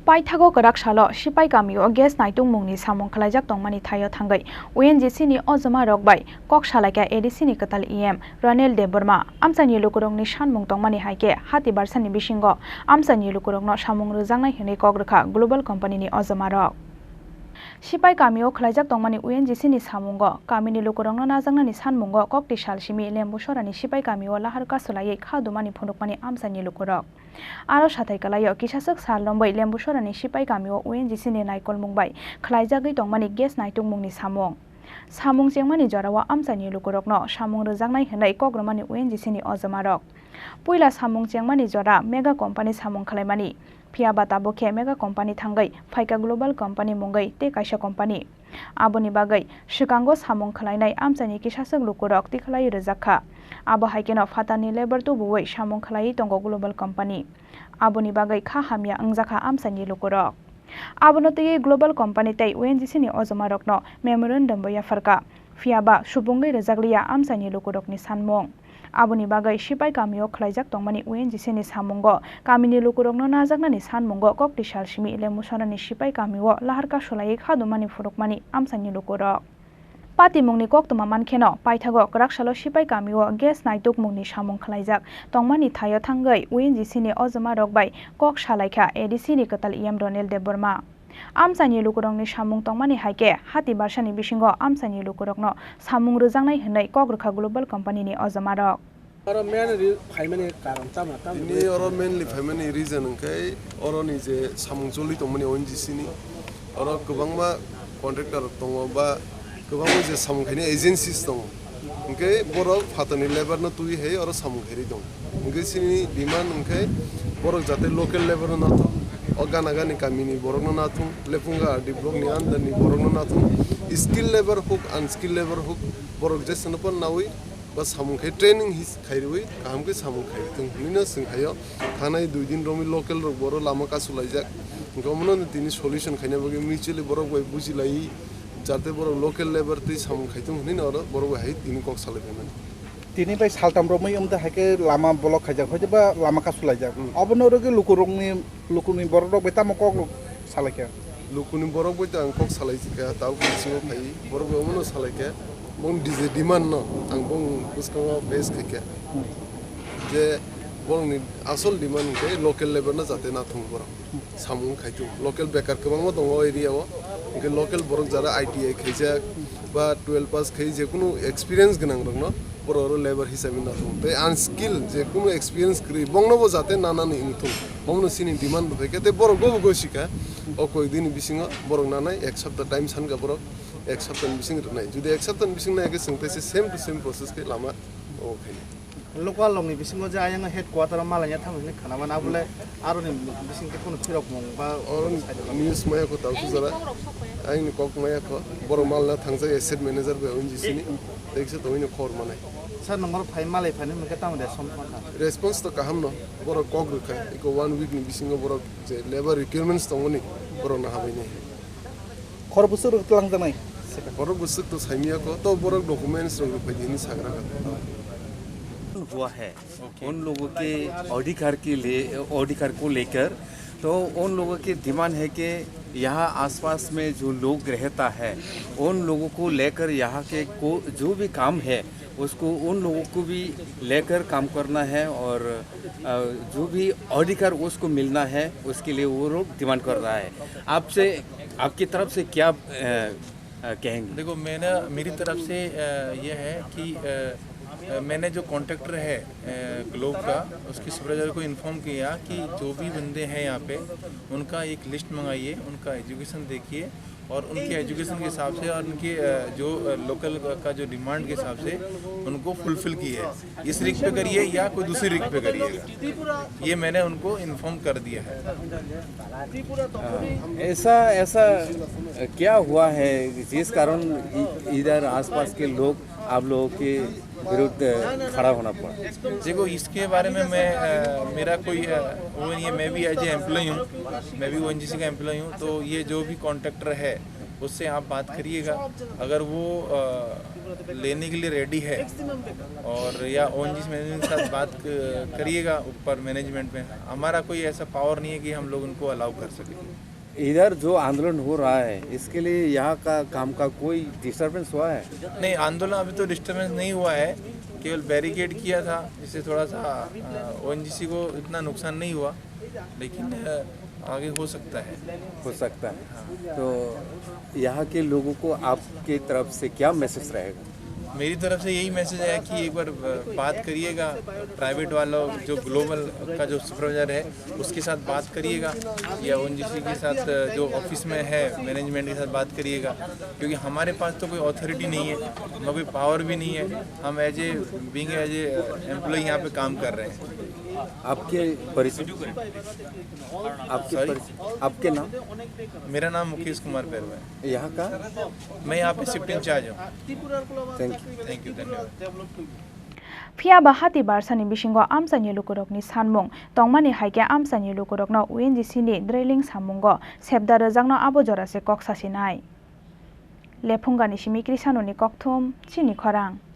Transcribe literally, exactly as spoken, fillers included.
Paithago kwrak salo Sipai kamio gas naitungmungni samung khwlaijak tongmani thaio thangwi O N G C ni ojoma rok bai kok salaikha A D C ni kwtal E M Ranil Debbarma. Amchaini lukurokni sanmung tongmani hai khe hati barsani bisingo amchaini lukurokno samung rwjaknai hwnwi kok rwkha global company ni ojoma rok. Sipai kamio khwlaijak tongmani O N G C ni samungo kamini lukurokno najaknani sanmungo kokti sal simi Lembusorani Sipai kamio lahar kasulaiwi kha dumani phunukmani amchaini lukurok. Aro sathai kwlaio kisaswk sal romwi Lembusorani Sipai kamio O N G C ni naikolmung bai khwlaijagwi tongmani gas naitungmungni samung. Samung chengmani jorao amchaini lukurokno samung rwjaknai hwnwi kok rwmani O N G C ni ojomarok. Puila samung chengmani jora mega company samung khwlaimani. Phiya ba tabuk khe mega company thangwi phaikha global company mungwi tei kaisa company. Aboni bagwi swkango samung khwlainai amchaini kisaswk lukurok tikhlaiwi rwjak kha. Abo hai kheno phatarni labour tubuwi samung khwlaiwi tongo global company. Aboni bagwi kha hamya wngjakha amchaini lukurok. Abono twiwi global company tei O N G C ni ojomarokno memorandum bo yapharkha. Phiya ba subungwi rwjakliya amchaini lukurokni sanmung. Aboni bagwi Sipai kamio khwlaijak tongmani O N G C ni samungo kamini lukurokno najaknani sanmungo kokti sal simi Lembusorani Sipai kamio lahar kasulaiwi kha dumani phunukmani amchaini lukurok. Patimungni koktwma mankheno, paithago kwraksalo Sipai kamio gas naitukmungni samung khwlaijak tongmani thaio thangwi O N G C ni ojomarok bai kok salaikha A D C ni kwtal E M Ranil Debbarma. Amchaini lukurokni samung tongmani hai khe hati barsani bisingo amchaini lukurokno samung rwjaknai hwnwi kok rwkha global company ni ojomarok. Oro main ri-, phaimani karon tamo, tamo Tini ri-, oro mainly phaimani reason hwnkhe oroni je samung choli tongmani O N G C ni, oro kwbangma contractor rok tongo ba kwbangma je samung khaini agencies tongo, hwnkhe borok phatarni labour no twi hai oro samung khairwi tongo. Hwnkhe chini demand hwnkhe borok jate local labour no nathok, o gana gani kamini borok no nathok, Lepunga R D block ni under ni borok no nathok, skilled labour huk, unskilled labour huk, borok jesano phan nawi ba samung khai training his khairwi kaham khe samung khai thung hinwi no chwng haio. Thanai dui din romwi local rok boro lama kasulaijak, hwnkhe omono tini solution khaina bagwi mutually borok bai bujilaiwi jate borok local labour twi samung khai thung hinwi no oro borok bai hai tini kok salai phaimani. Tini bai saltam romwi wngte hai khe lama block khaijak, hoite ba lama kasulaijak. Hmm. Obono rwgwi lukurokni, lukurokni borok rok bai tamo kok rok salaikha? Lukuni borok bai to ang kok salai kha, tao bisingo phai borok bai omono salai kha, bong D J demand no ang bong bwskango face khai kha. Hmm. Je borokni asol demand hwnkhe local labour no jate nathung borok. Samung khai thung. Local bekar kwbangma tongo o area o. Hwnkhe local borok jara I T I khaijak ba twelve pass khai je kunu experience gwnang rokno borok oro labour hisabe nathung. Tei unskill je kunu experience kwrwi bongno bo jate nanani wngthung. Omono chini demand bo phaikha tei borok bo bo gosikha. O koi dini bisingo borok nanai ek sapta time sankha borok ek sapta ni bising rwnai. Jodi ek sapta ni bising nai khe chwng tei se same to same process khe lama o khainai. Local rokni bisingo je ayang headquarter o malaina thang hwnwi khana mano, abole aroni bising khe kheno phirok mung ba Oro news maya kho tang sujara. Aini kok maya kho. Borok malna thangjak asset manager bai O N G C ni. Tei kisa tongwi no khobor manai. Sir, number phai malai phani hwnwi khe tamo de som thang kha? Response to kaham no. Borok kok rwkha. Iko one week ni bisingo borok je labour requirements tongmani borok no habai nai. Khor bwswk rwk twlangjaknai. Borok bwswk to saimiyakho, to borok documents rok rwphai di hinwi sagra kha. हुआ है, उन लोगों के अधिकार के लिए, अधिकार को लेकर, तो उन लोगों की डिमांड है कि यहाँ आसपास में जो लोग रहता है, उन लोगों को लेकर यहाँ के को, जो भी काम है, उसको उन लोगों को भी लेकर काम करना है और, अ, जो भी अधिकार उसको मिलना है, उसके लिए वो लोग डिमांड कर रहा है। आपसे, आपकी तरफ से क्या, अ, अ, कहेंगे? देखो, मैंने, मेरी तरफ से, अ, ये है कि, अ, अ, मैंने जो कॉन्ट्रैक्टर है, अ, ग्लोब का, उसकी सुपरवाइजर को इन्फॉर्म किया कि जो भी बंदे हैं यहाँ पे, उनका एक लिस्ट मंगाइए, उनका एजुकेशन देखिए, और उनके एजुकेशन के हिसाब से और उनके, अ, जो, अ, लोकल का जो डिमांड के हिसाब से उनको फुलफिल किए। इस रिग पे करिए या कोई दूसरी रिग पे करिएगा, ये मैंने उनको इन्फॉर्म कर दिया है। हाँ, ऐसा, ऐसा क्या हुआ है जिस कारण इ-, इधर आसपास के लोग आप लोगों के विरुद्ध खड़ा होना पड़ा? देखो, इसके बारे में मैं, अ, मेरा कोई, अ, वो नहीं है। मैं भी एज ए एम्प्लॉय हूँ, मैं भी ओएनजीसी का एम्प्लॉय हूँ। तो ये जो भी कॉन्ट्रैक्टर है, उससे आप बात करिएगा। अगर वो, अ, लेने के लिए रेडी है और या ओएनजीसी मैनेजमेंट के साथ बात क- करिएगा ऊपर मैनेजमेंट में। हमारा कोई ऐसा पावर नहीं है कि हम लोग उनको अलाउ कर सकें। इधर जो आंदोलन हो रहा है, इसके लिए यहाँ का काम का कोई डिस्टरबेंस हुआ है? नहीं, आंदोलन अभी तो डिस्टरबेंस नहीं हुआ है, केवल बैरिकेड किया था, जिससे थोड़ा सा ओएनजीसी को इतना नुकसान नहीं हुआ, लेकिन अ, आगे हो सकता है। हो सकता है। तो यहाँ के लोगों को आपके तरफ से क्या मैसेज रहेगा? मेरी तरफ से यही मैसेज है कि एक बार, अ, बात करिएगा प्राइवेट वालों, जो ग्लोबल का जो सुपरवाइजर है, उसके साथ बात करिएगा, या ओएनजीसी के साथ, अ, जो ऑफिस में है मैनेजमेंट के साथ बात करिएगा, क्योंकि हमारे पास तो कोई अथॉरिटी नहीं है, हमारा कोई पावर भी नहीं है। हम as a being as a employee यहाँ पे काम कर रहे हैं। आपके परिचय? आपके सॉरी? परिचय? आपके नाम? मेरा नाम मुकेश कुमार बैरवा है। यहाँ का? मैं यहाँ पे शिफ्ट इंचार्ज हूँ। Thank you. थैंक यू, धन्यवाद। Phiya ba hati barsani bisingo amchaini lukurokni sanmung tongmani hai khe amchaini lukurokno O N G C ni drilling samungo sebda rwjakno abo jora se kok sasinai. Lephungani simi Krishanoni kokthum chini khorang.